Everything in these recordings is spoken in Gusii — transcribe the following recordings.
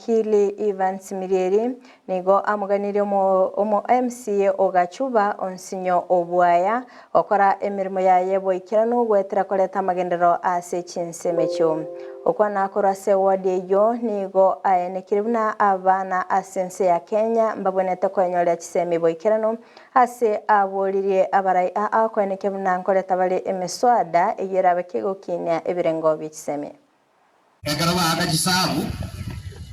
Omowakili Evans Mirieri nigo amoganirie omo MCA o Gachuba Onsinyo Obwaya gokora emeremo yaye boikeranu goetera koreta amagenderero ase chinsemo echio. Gokwana korwa ase eward eyio nigo aenekire buna abana ase ense ya Kenya mbabwenerete koenyorera chisemi boikeranu ase aboririe abarai aa koenekia buna nkoreta bare emeswada eyio erabe kegokinia ebirengo bie chisemi. Ekero baaka chisabu,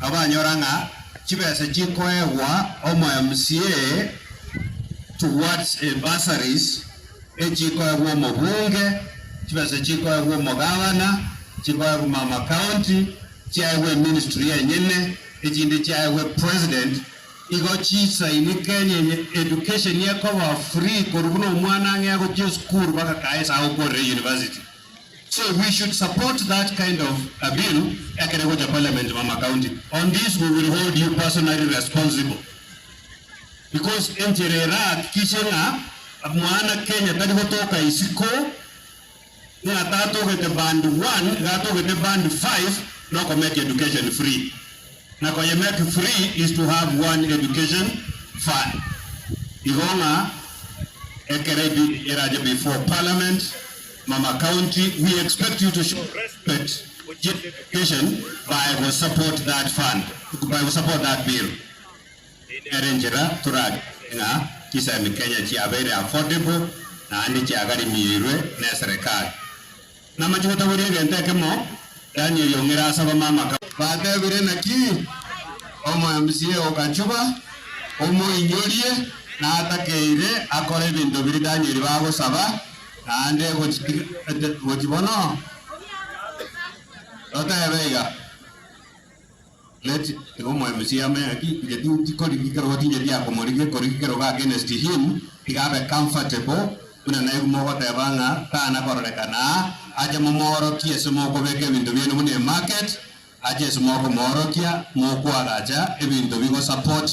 nabo banyora ng'a chibesa chikoegwa omo MCA towards a bursaries echikoegwa omobunge, chibesa chikoegwa omogavana, chikoegwa mama county, chiaegwa eministry enyene, echinde chiaegwa epresident, igo chisaini Kenya eye education ekoba free korwa buna omwana ang'e agochia esukuru mpaka kae ase agokorera university. So we should support that kind of a bill ekere gocha parliament mama county. On this we will hold you personally responsible because enchera erahakikishe ng'a mwana Kenya tari gotoka isiko ng'a tatogete band one iga atogete band five noko make education free. Na koye make free is to have one education fund. Igo ng'a ekere ebill erache before parliament, mama county, we expect you to show respect gochia ase education by go support that fund, by go support that bill. Eyio nere enchera torahakikishe ng'a chisemi Kenya chiabeire affordable naende chiagarimieirwe neserekari. Namache gotaboria egento ekemo, Danieli ong'ire asaba mama ka. Batebire naki? Omo-MCA o Gachuba omoinyorie natakeire akore ebinto biria Danieli bagosaba, naende gochi bono totebe iga. Let igo omo-MCA amenye naki inche tinchi kerogo tincheti akomorigia korigia kerogo against him tiga abe comfortable buna naigwe mogoteba ng'a tana kororekana aa ache momoorokie ase mokobeka ebinto biaino buna emarket ache ase mokomoorokia mokoagacha ebinto bigo support.